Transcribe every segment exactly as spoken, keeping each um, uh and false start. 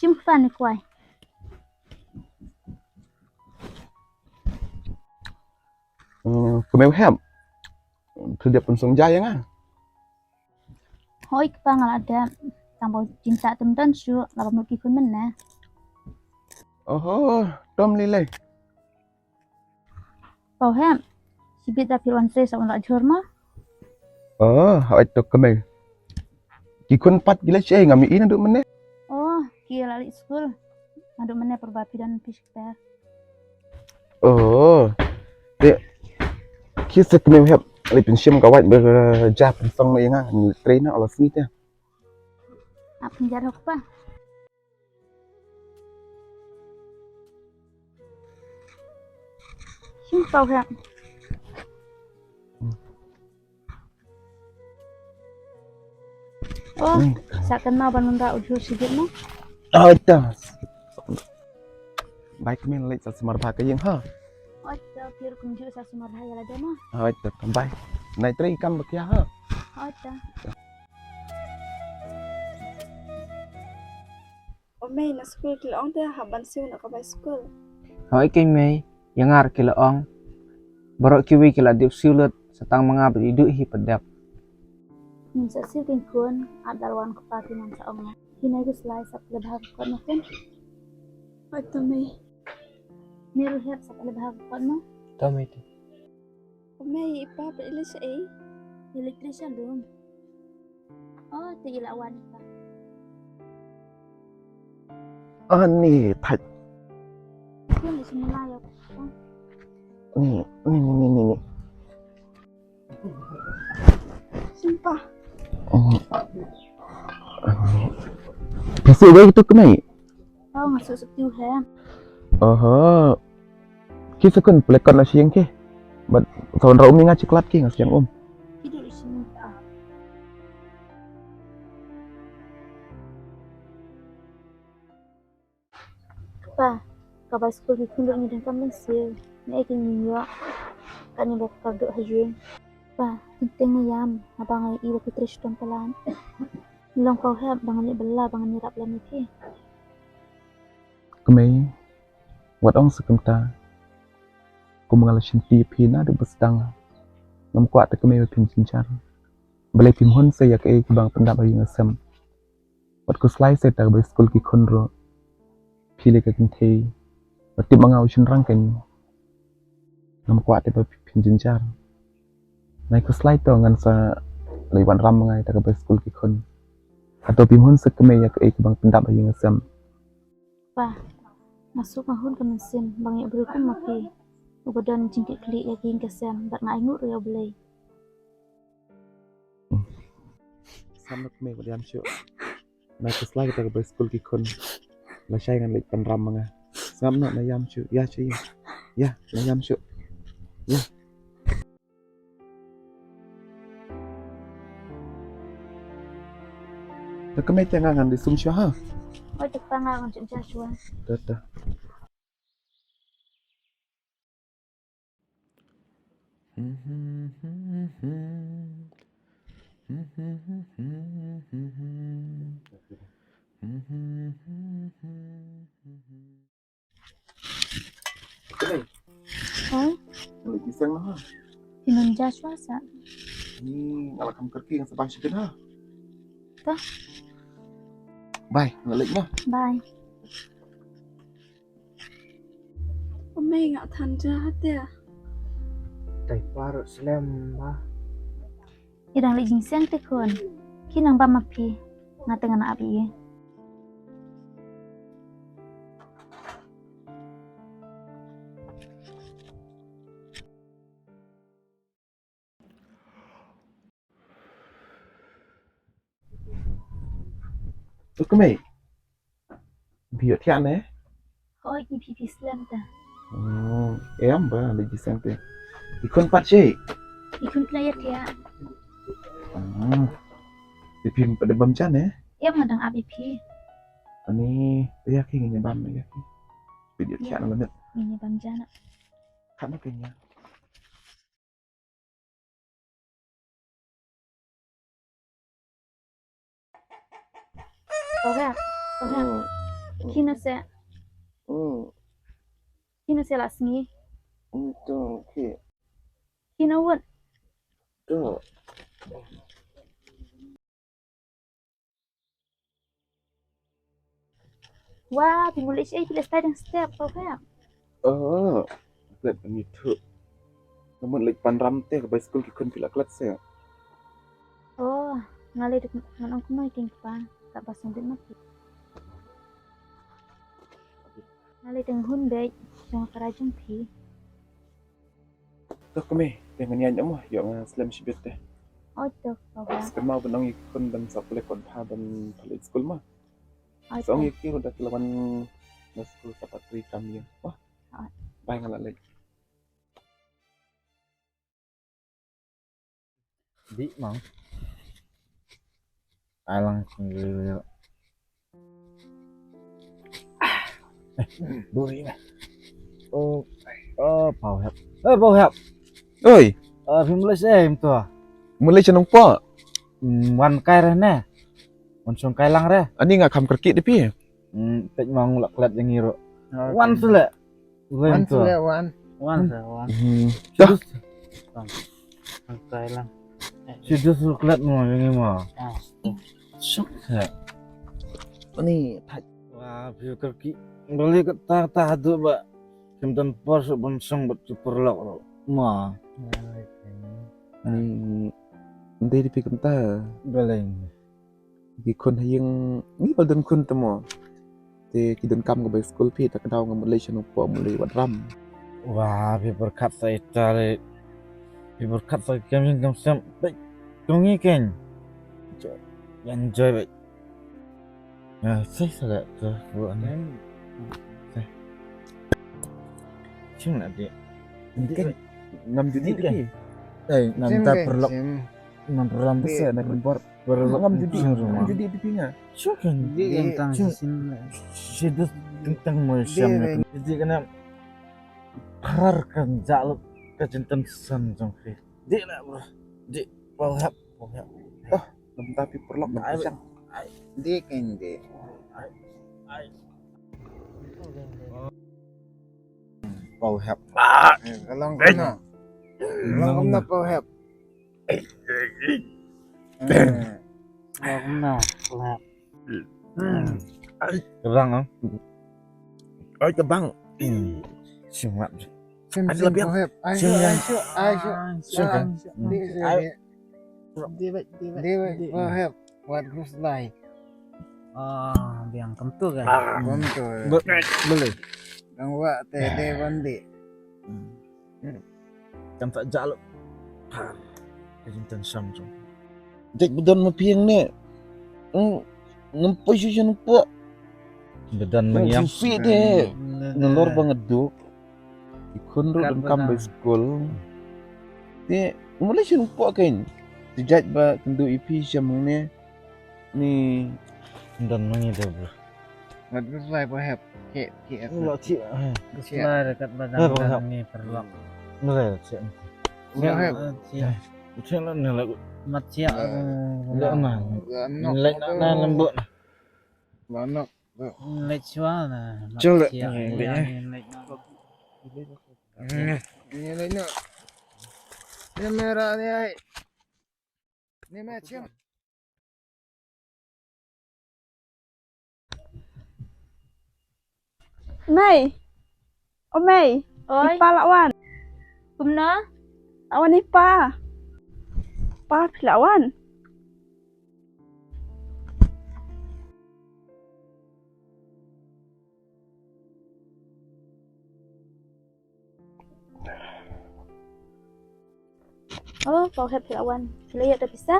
Shim kpa ne kwai. Hmm, kmie u Hep. Phi dep pynsong ja ïa nga? Hooid kpa, nga la dep. Tang ba jingtah te ym don shuh, la bam lut ki khun mynne. Oho, to ym lei lei. Kpa u Hep, shibit da phi wan trei sa un la jhur mo? Oh, hooid to kmie. Ki khun pat ki la shaei, ngam ïohi naduh mynne. Oh, ki la leit skul. Naduh mynne pyrba phi don phi shakter. Oh. Te ki sa kmie u Hep, leit pynshim ka wait ba ja pynsong ïa nga, ngan trei na la sngi te. Ap pynjar ho kpa. Shim kpa u Hep. Oh, hmm, sa kynmaw ban wanrah u jhur shibit mo. Hooid to. Bye kmie, leit sa sumar bha ka ïing ha. Hooid to, phi ruh kumjuh sa sumar bha ïa lade mo. Hooid to, bye. Nai trei kam ba khia ha. Hooid to. O mei, na skul ki la ong te hap ban siew na ka bai skul. Hooid keiñ mei, ïa nga ruh ki la ong. Baroh kiwei ki la dep siew lut, sa tang ma nga bad i Duh hi pat dep. Ngin sa siew keiñ khun, ap da la wan kpa phi ngan sa ong ïa. Phi nai khuslai sa pynleit bha ka kot mo khun. Hooid to mei. Mei ruh Hep sa pynleit bha ka kot mo. To mei to. O mei, i pa pat i leit shaei? I leit trei sha lum. Oh, te i la wan i pa. Ani thait. Khun, i sngewlai ïa ka. Ni, ni, ni, ni, ni, ni. Shim pa. Phi siew wei tu kmie? Oh, nga siew siew tu he. Oho. Ki sa khun pynleit kot na sha ïing ki. Bad sa wanrah um ïa nga shi klat ki, nga shu ïeng um. Ki dei sha ïing pa. Pa, ka bai skul ki khun ruh ngi donkam ban siew. Ne ei keiñ ngin ïoh. Katne ba ka kyrduh ha ïing. Pa, teng teng nga ïam, haba nga ïohi ba phi trei shitom palat. Ngi long paw hep ba ngan ïoh bylla ba ngan ïarap lem ïa phi. Kmie, wat ong sa kumta. Kum nga la shimti ïa phi naduh ba sdang. Ngam kwah te kmie ba phin jynjar. Balei phim hun sa ïa kaei kaba nga pyndap ha ïing ha sem. Wat khuslai sa ïa ka bai skul ki khun ruh. Phi leh ka kynthei. Wat tip ma nga u shynrang keiñ. Ngam kwah te ba phin jynjar. Nai khuslai to ngan sa leit wanrah ma nga ïa ka bai skul ki khun. Hato phim hun sa kmie ïa kaei kaba nga pyndap ha ïing ha sem. Pa, nga suk nga hun ka mynsiem ba nga ïoh briew kum ma phi. Uba don jingkitkhlieh ïa ka ïing ka sem bad nga ainguh ruh ïa U Blei. Sngap noh kmie, wat ïam shuh. Nai khuslai kata ka bai skul ki khun. Lashai ngan leit wanrah ma nga. Sngap noh, nai ïam shuh. Ïa shuh ïa. Ïa, nai ïam shuh. Ïa. Te kmie te nga ngan leit sum shuwa ha. Oi te kpa nga ngan jynjar shuwa. Te te. Kmie. Hah? Leit jingïaseng noh ha. Phi nang jia shuwa sa. Ni nga la kham kyrkieh, nga sa bam sha phi ha. Ta. Bye, nga leit noh. Bye. O mei, nga than jia ha te. Tai par slem ba. I dang leit jingïaseng te khun. Phi nang bam ma phi. Nga te ngan ap ïa i. Oi kmie. Phi ïoh thiah ne? Hooid, phi phi slem ta. Hmm, em ba leit jingïaseng te. I khun pat shi? I khun pynlait ïa thiah. Hmm. Phi phim pat bam ja ne? Em, nga dang ap ïa phi. Ani, ïa ki ngin ïa bam ïa ki. Phi ïoh thiah na la miet. Ngin ïa bam ja na. Khat na kane. Ora, ora. Hmm. Kino se. Hmm. Kino se la sngi. Hmm, to, ki. Kino wut. To. Wa, phi mut leit shaei, phi leit stai dang step, Paw Hep? Oh, klet ngi thu. Nga mut leit pan ram te ka bai skul ki khun phi la klet se. Oh, nga leit ngan ong kumno ïa ki kpa, ka ba sngewbha ma phi. Nga leit tang hun beit, jong ka rai jong phi. To kmie, te ngan ïaid mo, ïoh nga slem shibit te. Oi to, Paw Hep. Sa kynmaw ban ong ïa ki khun ban sa pule kot bha ban pule skul mo. Oi to. Sa ong ïa ki ruh da ki la wan na skul sa pat trei kam ïa. Mo. Oi. Bye nga la leit. Dih mang. Ai lang sendiri. Eh, duri meh. Oh, oh, Paw Hep. Eh, Paw Hep. Oi. Eh, phi mut leit shaei mynta? Mut leit sha Nongpoh. Hmm, wan kai re ne. Wan shong kai lang re. Ani nga kham kyrkieh da phi. Hmm, peit ma ngu la klet jong ngi ruh. Wan sule. Wan sule, wan. Wan sule, wan. Hmm. Dah. Wan kai lang. Shi dus ruh klet mo jong ngi mo. Ah. Shok se. Ani thait. Wa phi kyrkieh. Bali kata kata haduh ba. Kim don por suk ban shong bad ki paralok ruh. Mo. Ani ndei da phi kumta. Bali. Ki khun ha ïing ngi ba don khun te mo. Te ki don kam ka bai skul phi ta ka daw nga mut leit sha Nongpoh mut leit wad ram. Wa phi pyrkhat sa ita le. Phi pyrkhat sa kam ïing kam sem. Beit. Tong ngi keiñ. Enjoy beit. Ah, sai sa le tu bu an. Sai. Sing la dih. Dih. Ngam dih dih. Eh, ngam ta perlu. Ngam perlu besar nak impor. Baru ngam dih dih. Ngam dih dih dih nga. Sure kan. Dih tang sin. Sidus tentang mo siam. Dih kena. Prar kan jaluk ka jintan san jong phi. Dih lah bro. Dih. Pau hap. Pau hap. Oh, ngam ta phi perlu. Dih kan dih. Pau hep. Ka long kumno? Ka long kumno pau hep? Ka long kumno pau hep? Ka bang ah. Oi ka bang. Shim mat. Shim pau hep. Ai shu ai shu ai shu. Dih dih. Dih pau hep. Wat Bruce Lee. Ah, biang kumtu kan? Kumtu. Boleh. Dang wak te de bandi. Kan tak jaluk. Ha. Kajin tan sam tu. Dek bedan ma piang ne. Ngam poi shu shu nampak. Bedan mengiang. Shu fit de. Nalor bang aduk. Ikhun ru dan kam bai skul. Te mulai shu nampak kan. Sejak ba kendu ipi siam ne. Ni. Don ma ngi da bro. Mat Bruce Lee pau hep. Ke ke. Lo ti. Bruce Lee dekat badan ni perlu. Mulai ti. Pau hep. Ti. Ti lo ni lagu. Mat ti. Lo na. Lek na lembut. Manok. Lek sua na. Cule. Lek na. Ni lek na. Ni merah ni ai. Ni meh chim. Mei. O Mei. Oi. I pa la wan. Kumno? La wan i pa. Pa phi la wan. Oh, pau hep phi la wan. Phi la ïoh da pisa.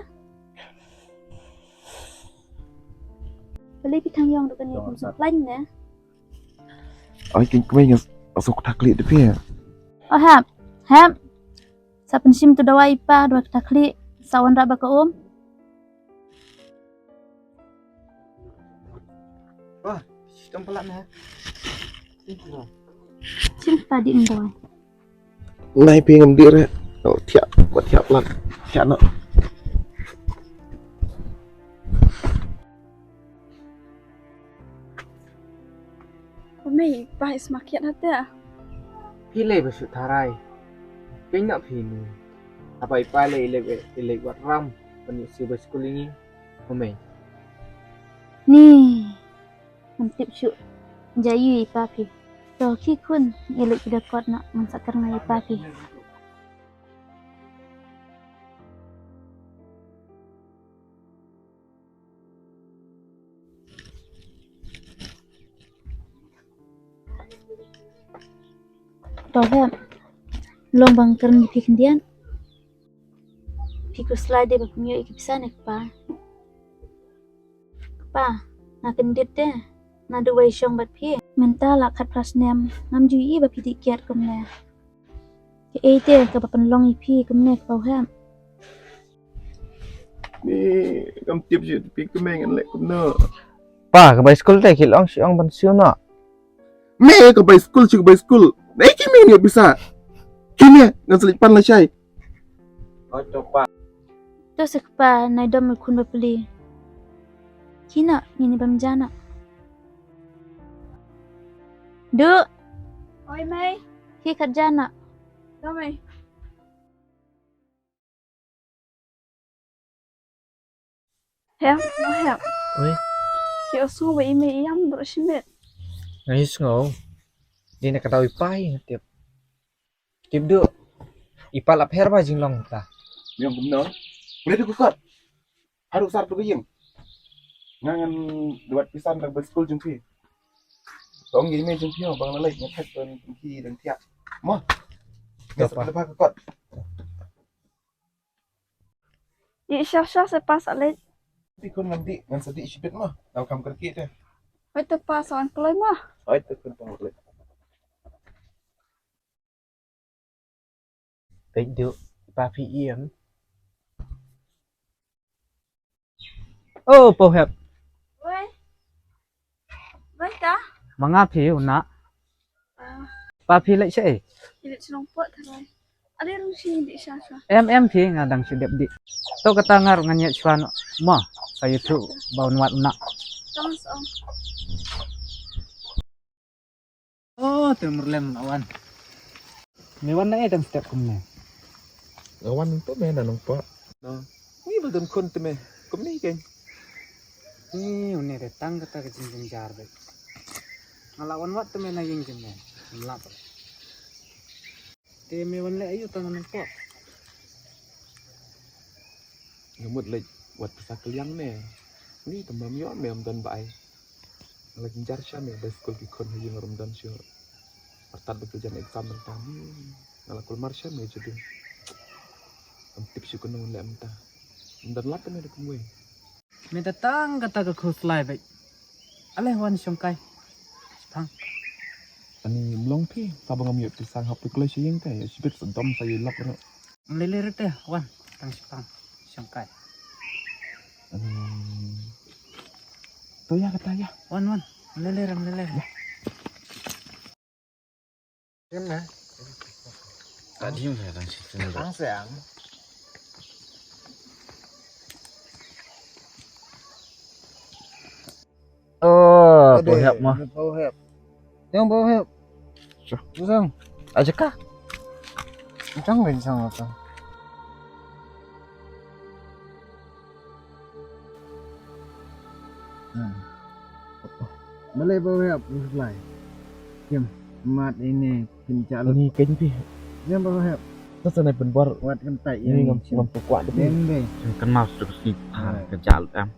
Phi la phi thang ïong da kane kum sngewkhlaiñ ne. Ai kin kmai ngas asuk thakli da phi. Oh hep, hep. Sa pynshim tu dawai pa dawai thakli. Sa wan raba ka um. Wah, sistem pelat ni. Sini tadi boy. Nai pi ngam dir. Oh, tiap, buat tiap pelat. Tiap nak. Ai, pa, i sma kiad hate. Phi lei ba shu tharai. Pynyak phi ni. Haba i pa lei i lei i lei wat ram. Ban ïoh siew ba skul ini. Umei. Ni. Ngam tip shuh. Ja ïa i pa phi. To ki khun i lei ki da kot na ngan sa kyrnga i pa phi. To hep. Long bang kren phi khyndiat. Phi khuslai de ba phi ïoh ïa ki pisa ne kpa. Kpa, nga kyndit de. Naduh ba i shong bad phi. Mynta la khatphra snem ngam ju ïohi ba phi dih kiad kumne. Kaei te kaba pynlong ïa phi kumne kpa u hep. Ni kam tip ju phi kumne ngan leh kumno. Pa, ka bai skul te ki long shi ong ban siew noh. Me ka bai skul shi ka bai skul. Nei ki me ni bisa. Kine ngan selit pan la shai. Oi to pa. To se kpa nai dom me khun ba pli. Kina ngin bam jana. Du. Oi mai. Hi kat jana. Dom mai. Hep, mo hep. Oi. Ki osu ba ime iam bro shimet. Ngai sngo. Dina ka dau ipai tip. Tip du. Ipa lap her ba jinglong ta. Miang kumno. Boleh tu kukot. Haru sar tu kuying. Ngangan duat pisan dak berskul jumpi. Tong ime jumpi bang lalai ngetek tu ki dan tiak. Mo. Ngetek lepas kukot. Ïa sha sha se pas alej. Ti kun ngan di ngan sadi shibit ma. Nau kam kerki te. Oi te pas wan kloi ma. Oi te kun pang kloi. Peit du pa phi iem. Oh, po hep. Wei. Wei ta. Manga phi una. Pa phi leh sha eh. Phi leh shnong pot tharai. Ada rung shi di sha sha. Em em phi nga dang shi dep di. To kata ngar ngan yet shwa no. Ma sa YouTube ba un wat na. Tong song. Oh, te murlem awan. Me wan na eh tang step kumne. Awan tu me na nong po. Ni ba dun kun te me. Kumne ken. Ni une de tang kata ka jingjynjar de. Nga la wan wat te me na ïing jin me. Lap. Te me wan leh ayu tang nang pok. Nga mut leh wat pisa kaliang ne. Ni te mam ïoh me ym don ba ai. Nga la jynjar sha me ba skul ki khun ha ïing rum don shu. Artat ba ki jan exam mynta ni. Nga la kulmar sha me jadung. Ym tip shu kano leh mynta. Ym don lap ne da kumwei. Me da tang kata ka khuslai bad. Ale wan shongkai. Shipang. Ani mlong phi, sa ba ngam ïoh pisa hap phi kloi sha ïing te, ïoh shibit sa dom sa ïoh lok ro. Lele rete wan tang shipang shongkai. Ani. To ya kata ya. Wan wan. Lele ram lele. Ya. Dim na. Ka dim ya tang shi tang. Tang siang. Oh, po hep mo. Po hep. Yang po hep. Sure. Busang. Aja ka. Tang ben sang apa? Hmm. Balei ba wei ap reply? Kim, mat ini kim chaluk. Ni kein pi. Kim ba wei ap. Sa sa nai pynbor. Wat kan tai ni ngam ngam pukwa de. Ni dei. Kan mau suk si. Ah, ka chaluk am.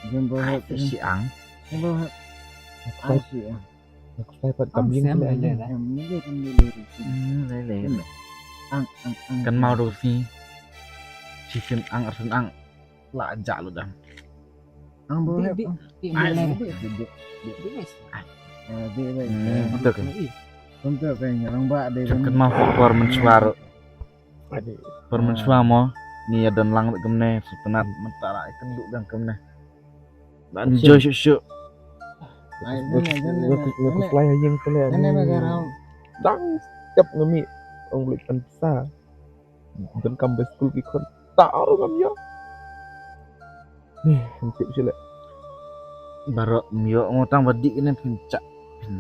Kim ba wei ap. Si ang. Kim ba wei ap. Ai si ang. Aku sai pat kam ïing le. Em ni kan ni le. Hmm, le le. Ang ang ang. Kan mau ru si. Si kin ang arsan ang. La ja lu dang. Ang bo hep. Ai, bi bi bi. Bi bi. Betul kan. Betul kan, orang ba de. Kan mau por mensuar. Por mensuar mo. Ni ya don lang kumne, sepenat mentara ikan duk dang kumne. Enjoy syuk-syuk. Ai, ni, ni, ni, ni, ni. Aku selai yang kena. Ni, ni, ni, ni. Dang tiap ngemi ong beli kan pisa. Donkam ba skul ki khun. Ta aro ngam ïoh. Ni, hynriew shi leh. Baroh ym ïoh ngutang ba dih kane pynchah.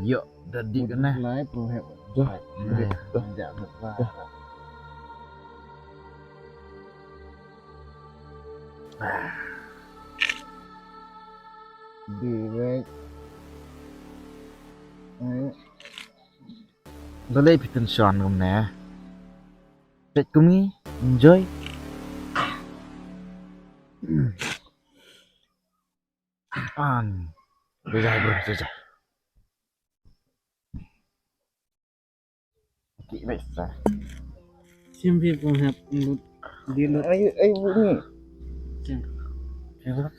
Yo, da di kane. Lai pro hep. Dah. Dah. Direct. Balei phi tension kumne? Peit kum ngi, enjoy. An. Jai, jai, bro, jai, jai. Ki besa. Sim phi pung hep lut. Di lut. Ai, ai, bu ni. Sim. Di lut.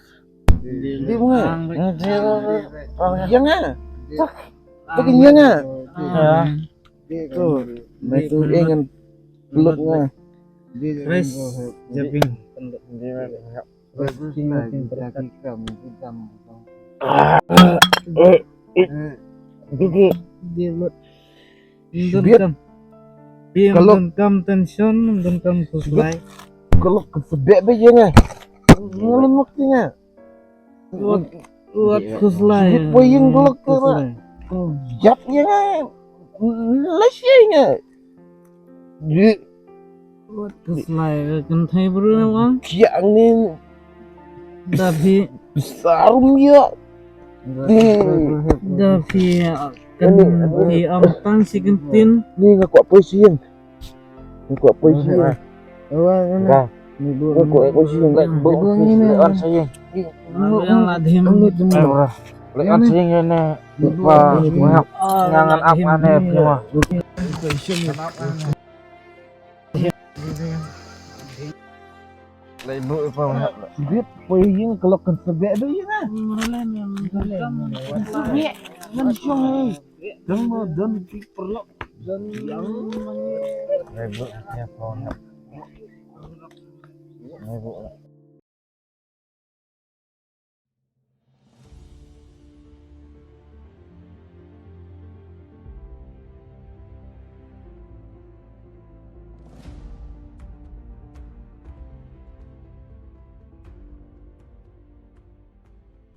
Di lut. Di lut. Ang, ang, ang. Yang ah. Tak. Tak yang ah. Ya. Tu. Mai tu ingen peluk nga. Chris, Jabin. Donkam. Donkam tension, donkam khuslai. Kalau kesebek be ye ngai. Ngalun waktu ngai. Wat, wat khuslai. Poi ïing glok ka. Yap ïa nga. Leh ïa nga. Wat khuslai ka kynthei bru na wang. Kiang ni. Da phi. Sarum ïa. Da phi kan phi am tang si kan tin. Ni nga kwah poi sien. Ni kwah poi sien. Nga kwah poi sien. Leh bok ni leh an sien. Leh an sien ne. Ba nga ngan ap ane phi ma. Leh bok pa. Bit poi ïing kelok kan sebek deh ïing ah. Sebek ngan syong. Dang ma don ki perlok. Don yang. Leh bok ya pa. Leh bok.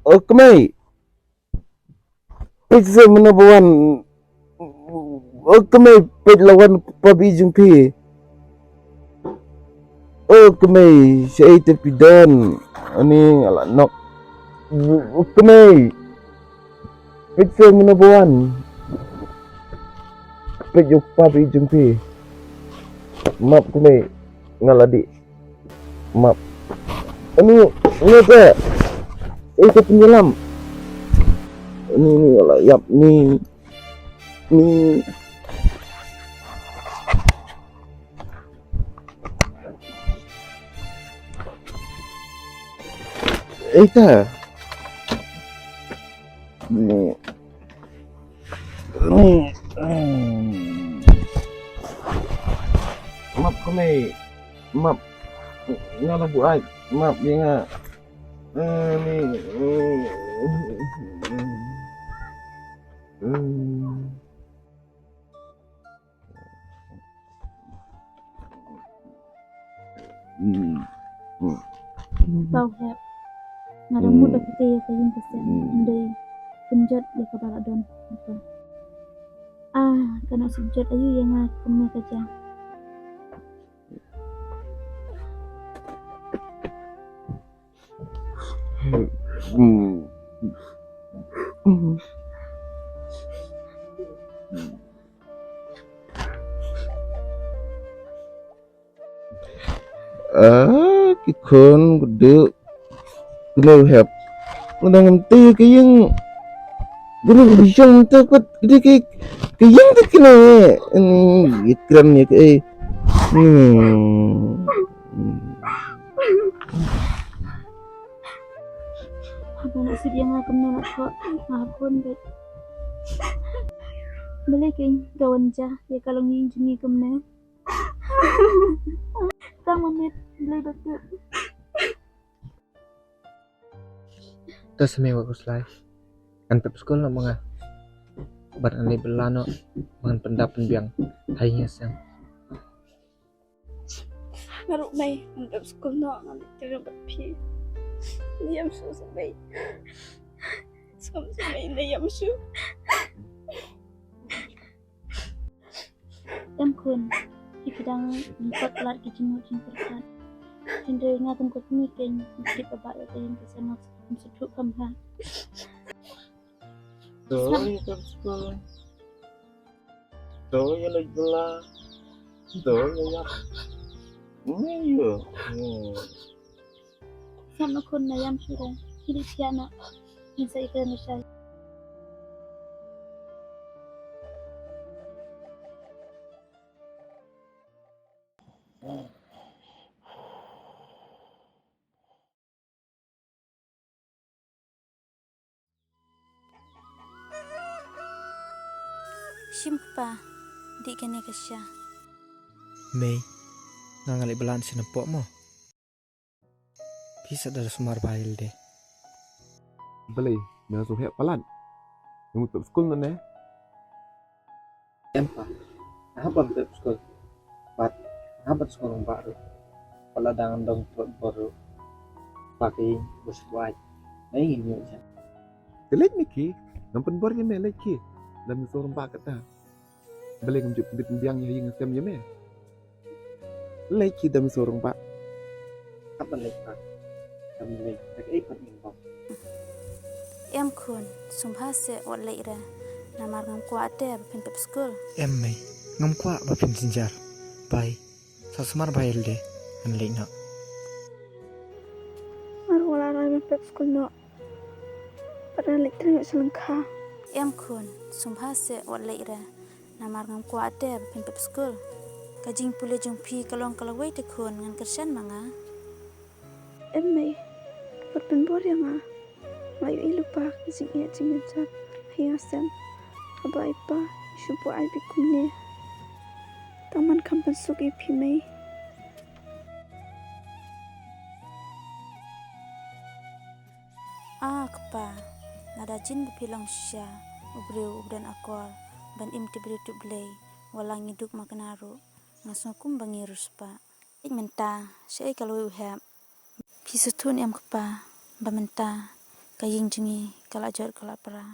O kmei. Peit se mano ba wan. O kmei peit la wan pa bi jong phi. O kmei shaei te phi don. Ani nga la nok. O kmei. Peit se mano ba wan. Peit ïa u pa bi jong phi. Map kmei. Nga la dih. Map. Ani, ni te. Eh, te pynïalam. Ni, ni, la ïap, ni. Ni. Eh, te. Ni. Ni. Hmm. Map kmei. Map. Nga la buaid. Map ïa nga. Eh, ni. Hmm. Hmm. Hmm. Pau hep. Nga dang mut da kite ïa ka ïing ka sem. Hmm. Ym dei pynjot ïa kaba la don. Ah, ka nang shu jot aïu ïa nga kumne ka jam. Hmm. Ah, ki khun kduh. Kine u hep. Nga dang ngam te ka ïing. Kine u shong te pat kine ki, ka ïing te kine. Ngi kren ïa ka ei. Hmm. Haba nga shu ïa nga kumne nga khot nga khun bad. Balei kein ka wan jia ïa ka longïing jong ngi kumne. Tang ma miet Blei ba tip. Te sa mei wat khuslai. Ngan pep skul noh ma nga. Bad ngan leit bylla noh ba ngan pyndap pynbiang ha ïing ha sem. Nga ruh mei ngan pep skul noh ngan leit tyrwa bad phi. Ïam shuh sa mei. Sngewbha sa mei ïam shuh. Khun, ki dang lyngkot lad ki jingmut jingpyrkhat. Hynrei nga kum ka kmie keiñ, nga tip ba ba ïa ka ïing ka sem nga kum suthu kham ha. To ïa pep skul. To ïa leit bylla. To ïa ïap. Ngi ïa. Sngap noh khun, na ïam shuh re. Ki dei thiah noh. Ngin sa ïakren ïa shai. Shim kpa, dih kane ka sha. Mei, nga nga leh balan sha na pok mo. Phi sa da sumar bha ïalade. Balei, me la sngewheh palat? Me mut pep skul nangne? Em pa, nga hap ban pep skul. Bad nga hap ban sngewrung ba ruh. Pala dang dong tot bor ruh. Pa ka ïing bus buat. Nai ngin ïoh jan. Te leit me ki, ngam pynbor ïa me leit ki. Dang sngewrung ba kata. Balei ngam ju pynbit pynbiang ïa ïing sem ïa me. Leit ki dang sngewrung ba. Hap ban leit pa. Dang leit, da kaei pat ngin bom. Em khun, sngewbha seh wat leit re. Namar ngam kwah te ba phin pep skul. Em mei, ngam kwah ba phin jynjar. Bye. Sa sumar bha ïalade, ngan leit noh. Nga ruh nga la rai ban pep skul noh. Bad ngan leit trei noh sha lyngkha. Em khun, sngewbha seh wat leit re. Namar ngam kwah te ba phin pep skul. Ka jingpule jong phi ka long ka lawei te khun, ngan kyrshan ma nga. Em mei, wat pynbor ïa nga. Nga ïohi lypa ka jingeh jingïaid ha ïing ha sem. Haba i pa i shu buh ai beit kumne. Tang man kham pynsuk ïa phi mei. Ah kpa, lada jin ba phi long shisha u briew uba don akor ban im tip briew tip Blei, wat la ngi duk makna ruh, nga sngew kum ba ngi riewspah. Ïeit mynta, shaei ka lawei u hep. Phi sngewthuh ne em kpa, ba mynta ka ïing jong ngi ka la jot ka la pra.